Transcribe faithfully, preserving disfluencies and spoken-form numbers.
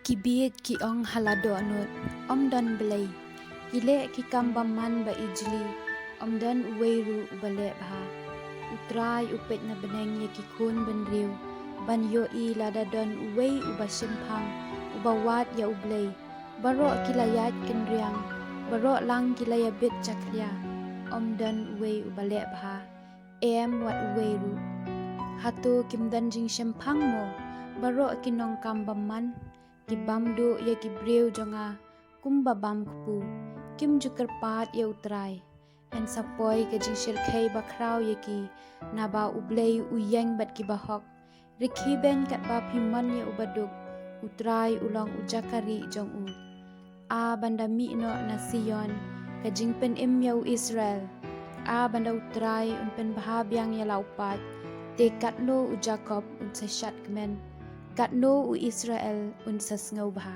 Ki bieit ki ong ha la dohnud, ym don Blei. Ki leh ki kam bymman ba ijli, ym don uwei ruh uba leh bha. U Trai u peit na bneng ïa ki khun bynriew, ban ïohi lada don uwei uba shemphang, uba wad ïa U Blei. Baroh ki la ïaid kynriang, baroh lang ki la ïabit jakhlia, ym don uwei uba leh bha, em wat uwei ruh. Hato kim don jingshemphang mo, baroh ki nongkam bymman? Ki bam duh ïa ki briew jong nga kumba bam kpu, kim ju kyrpad ïa U Trai. Yn sa poi ka jingshyrkhei bakhraw ïa ki, naba U Blei u ïeng bad ki bahok. Rkhie beiñ katba phi mon ïa u baduk, U Trai u long u jakarieh jong u. A ban da mih noh na Sion ka jingpynim ïa u Israel. A ban da U Trai un pynbha biang ïa la u paid, te katno u Jakob un sa shad kmen, katno u Israel un sa sngewbha.